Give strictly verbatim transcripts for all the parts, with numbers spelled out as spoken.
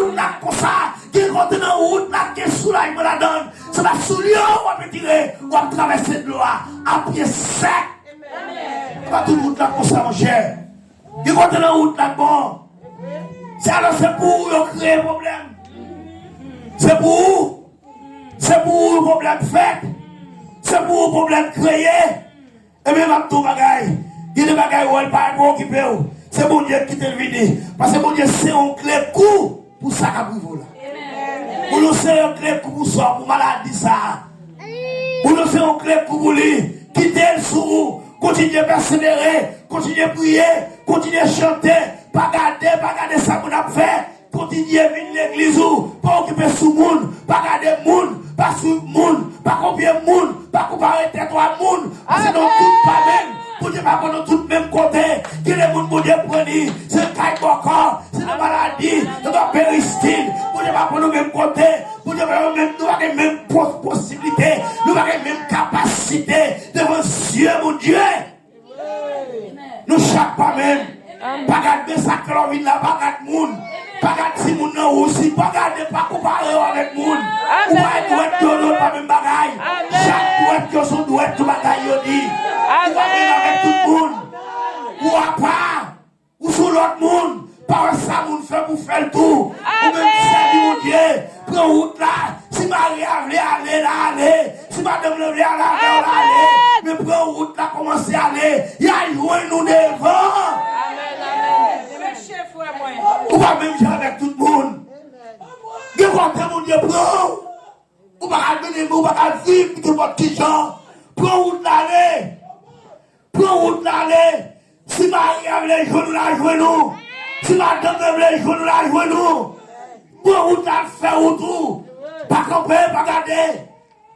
Wout la konsa, gen kote nan wout la gen soulajman ladan l. Se pa soulye w w ap retire, w ap travèse dlo a a pye sèk. Se pa tout wout la konsa, monchè. Gen kote nan wout la k bon. Se alò se pou ou yo kreye pwoblèm. Se pou ou. Se pou ou pwoblèm fèt. Se pou ou pwoblèm kreye. Ebyen, m ap di w bagay. Gen de bagay ou wè l pa reokipe w. Se Bondye ki kite l vini. Paske Bondye se yon kle kou pou sa k ap rive w la. Pou nou se yon kle kou pou sa, pou maladi sa a. Pou nou se yon kle kou pou li. Kite l sou ou. Kontinye pèsevere. Kontinye priye. Kontinye chante. Pa gade, pa gade sa moun ap fè. Kontinye vin legliz ou, pa okipe sou moun, pa gade moun, pa swiv moun, pa kopye moun, pa konpare tèt ou a moun, paske nou tout pa menm. Bondye pa pran nou tout menm kote. Gen de moun Bondye pran li, se kay bòkò, se nan maladi, se nan peristil. Bondye pa pran nou menm kote. Bondye pa pran nou menm, nou pa gen menm pos-, posiblite, nou pa gen menm kapasite devan zye Bondye. Nou chak pa menm. Pa gad men sa klò vin la, pa gad moun. Pa gad timoun nan ou si, pa gade, pa konpare yo avèk moun. Ou pa dwèt yo, nou pa menm bagay. Chak dwèt yo se yon dwèt, tout bagay yo di. Ou pa menm avèk tout moun. Ou apa. Ou sou lòt moun, pa wè sa moun fè pou fè l tou. Ou menm sèvi Bondye, pran wout la. Si mari a vle ale, l a ale. Si madanm nan vle ale avè w, l a ale. Men pran wout la, kòmanse ale. Y a jwenn ou devan. Ou pa menm jan avèk tout moun. Gen kote Bondye pran w. Ou pa ka mennen, ou pa ka viv nenpòt ki jan. Pran wout la ale. Pran wout la ale. Si mari a vle jwenn ou, l a jwenn ou. Si madanm nan vle jwenn ou, l a jwenn ou. Pran wout la al fè wout ou. Pa kanpe, pa gade.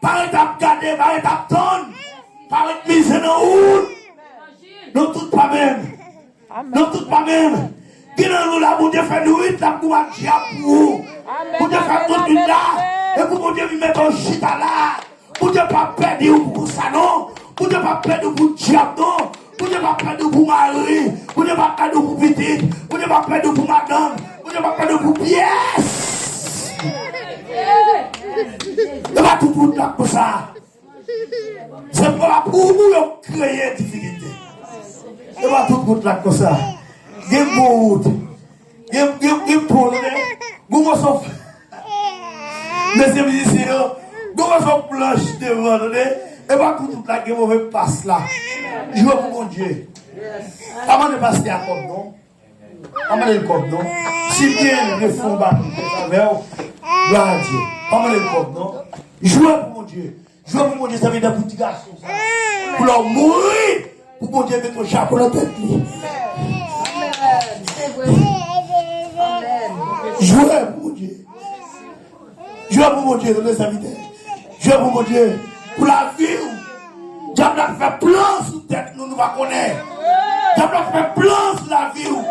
Pa ret ap gade, pa ret ap tann. Pa ret mize nan wout. Nou tout pa menm. Nou tout pa menm. Gen nan nou la, Bondye fè nwit la pou al dyab pou ou. Bondye fè tout nwit la. E pou Bondye vin mete w chita la. Bondye pa pèdi w pou konsa non. Bondye pa pèdi w pou dyab non. Bondye pa pèdi w pou mari. Bondye pa pèdi w pou pitit. Bondye pa pèdi w pou madanm. Bondye pa pèdi w pou pyès. E pa tout moun k ap konsa. Se pa pou ou yo kreye difikilte. Se pa tout wout la konsa. Gen bon wout. Gen, gen, gen pon, tande. Gon moso. Mesye mizisyen yo, gon moso planch devan, tande. E pa tout wout la gen move pas la. Jwe pou Bondye. Pa mande pastè a kòb non. Pa mande l kòb non. Si byen refon ba pou tèt avè w, glwa a Dye. Pa mande l kòb non. Jwe pou Bondye. Jwe pou Bondye, sa vle di pou ti gason sa. Pou lè w mouri, pou Bondye mete yon chapo nan tèt li. Jwe pou Bondye. Jwe pou Bondye, tande sèvitè. Jwe pou Bondye. Pou lavi w. Dyab la fè plan sou tèt nou, nou pa konnen. Dyab la fè plan sou lavi w.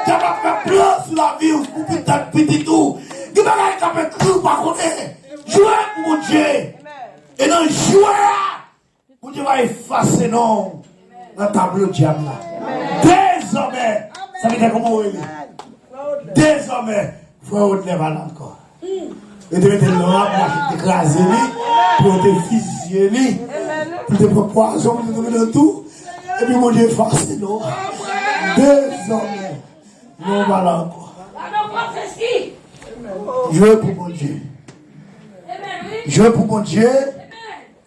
Dyab la fè plan sou lavi w, pou pitit, pitit ou. Gen bagay k ap ekri ou pa konnen. Jwe pou Bondye. E nan jwe a, Bondye va efase non w nan tablo dyab la. Dezòmè, sa vle di kòman w rele? Dezòmè, frè Rodnè pa la ankò. Yo te mete l nan ap mache te kraze li, pou yo te fizye li, pou l te pran pwazon, pou l te tonbe nan tou. Epi Bondye efase non w. Dezòmè, non w pa la ankò. Jwe pou Bondye. Jwe pou Bondye.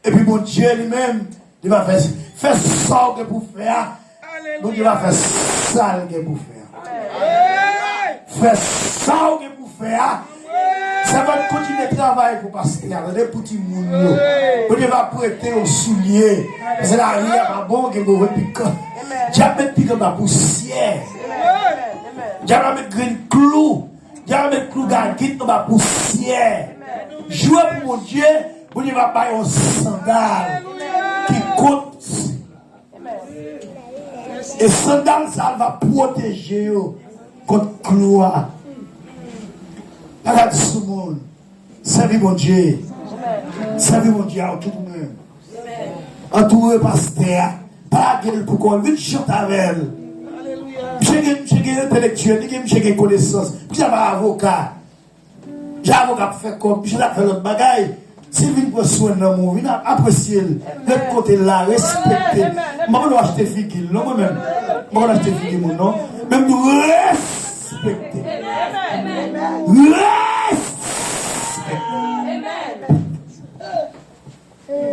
Epi Bondye li menm, li va fè, fè sa w gen pou fè a. Bondye va fè sa l gen pou fè a. Fè sa w gen pou fè a. Sèvant, kontinye travay pou pastè a, tande, pou timoun yo. Bondye va prete yo soulye. Paske lari a pa bon, gen move pikan. Dyab met pikan nan pousyè. Dyab la met grenn klou. Dyab la met klou gagit anba pousyè. Jwe pou Bondye, Bondye va bay yon sandal ki kont. E sandal sa a va pwoteje yo kont klou a. Pa gad sou moun. Sèvi Bondye. Sèvi Bondye a tout ou menm. Antoure pastè a. Pa lage l pou kò l. Vin chante avè l. Misye gen, misye gen entelektyèl, li gen, misye gen konesans. Misye pa avoka. Djavo k ap fè kòb, misye t ap fè lòt bagay. Si l vin pran swen nan moun, vin ap-, apresye l, ret kote l la, respekte l. M pa konn achte figi l, non, mwen menm. M pa konn achte figi moun, non. Men m di w respekte l. Respekte l.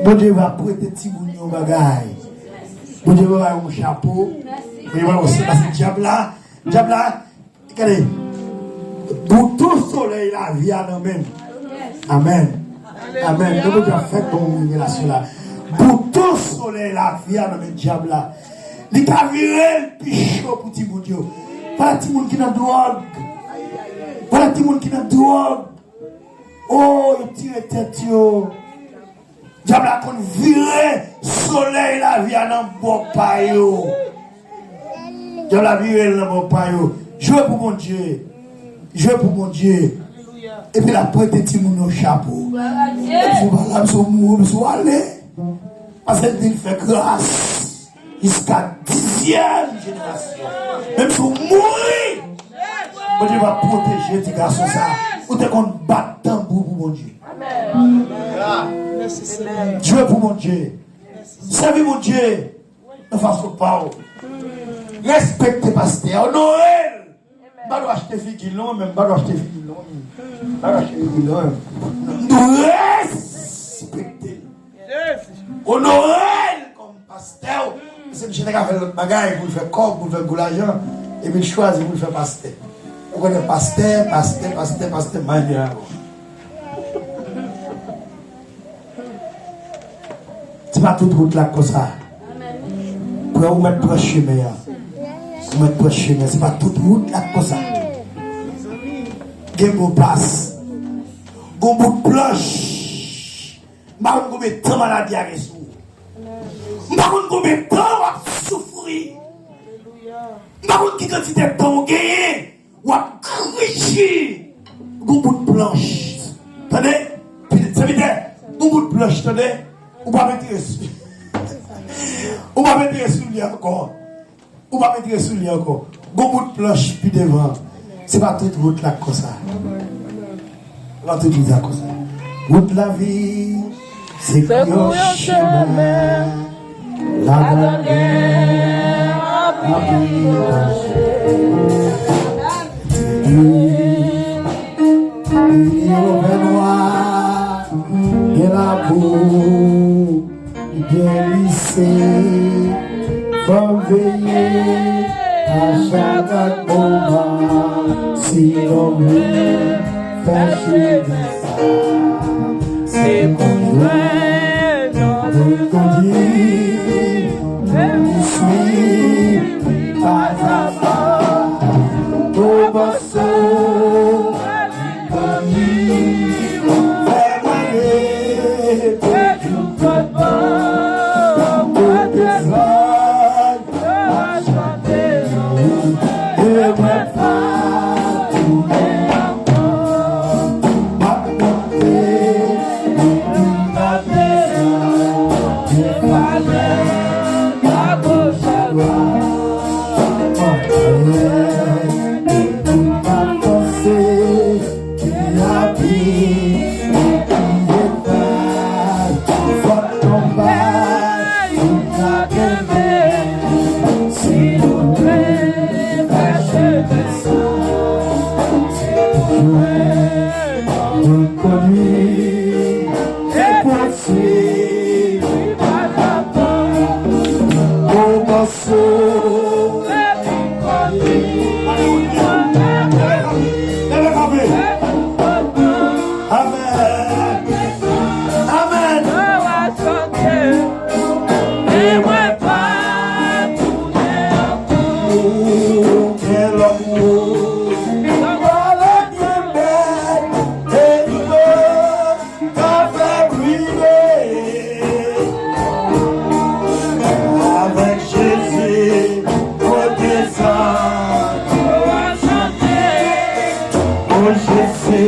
Bondye va prete timoun yo bagay. Bondye va ba yo yon chapo. Bondye va ba yo se paske dyab la, dyab la, gade, bouton solèy lavi a nan men l. Amèn. Amèn. Lè Bondye ap fè bon revelasyon la. Bouton solèy lavi a nan men dyab la. Li ka vire l pi cho pou timoun yo. Vwala timoun ki nan dwòg. Vwala timoun ki nan dwòg. O, yo tire tèt yo. Dyab la konn vire solèy lavi a nan bò pa yo. Dyab la vire l nan bò pa yo. Jwe pou Bondye. Jwe pou Bondye. Epi l ap prete timoun yo chapo. Epi sou pa la, sou mouri, sou ale. Paske l di l fè gras. Jiska dizyèm jenerasyon. Menm si w mouri, Bondye va pwoteje ti gason sa. Ou te konn bat tanbou pou Bondye. Jwe pou Bondye. Sèvi Bondye nan fason pa w. Respekte pastè a, onore l. M pa dwe achte figi l non, men m pa dwe achte figi l non. M pa dwe achte figi l non. M dwe respekte l. Onore l kòm pastè w. Se misye te ka fè lòt bagay pou l fè kòb, pou l fè gwo lajan. Epi l chwazi pou l fè pastè. Ou konnen pastè, pastè, pastè, pastè, manje avè w. Se pa tout wout la k konsa. Pran ou mèt pran chemen an. Ou mèt pran chemen, se pa tout wout la k konsa. Gen bon pas. Gon bout planch. M pa konn konbyen tan maladi a gen sou ou. M pa konn konbyen tan w ap soufri. M pa konn ki kantite tan w genyen. W ap griji gon bout planch. Tande? Sèvitè, gon bout planch, tande? Ou pa met tire sou. Ou pa met tire sou li ankò. Ou pa met tire sou li ankò. Gon bout planch pi devan. Se pa tout wout la k konsa. Lantou di sa konsa. Wout lavi, se yon chemen. Ladan gen anpil danje. Li, li ouvè nwa, gen labou. Gen lise, fò veye a chak moman, si nou vle fè chemen sa. Se pou jwenn yon kondwi, pou swiv pa a pa, pou avanse. Fè mwen rete tout bon kote sa. E mwen pa tounen ankò. M ap monte, m ap desann, m ap pale, agoch, adwat. Antre, e tout avanse. Ki abim, ki etay, fòt konba, nou ka kenbe, si nou vle fè chemen sa, se pou jwenn yon kondwi, e pou swiv, pa a pa, pou avanse. Leve kanpe. Amèn. Amèn. Gen lòt moun. Pale byen bèl. Ka fè briye avèk Jezi, kote sa nou a chante, o Jezi.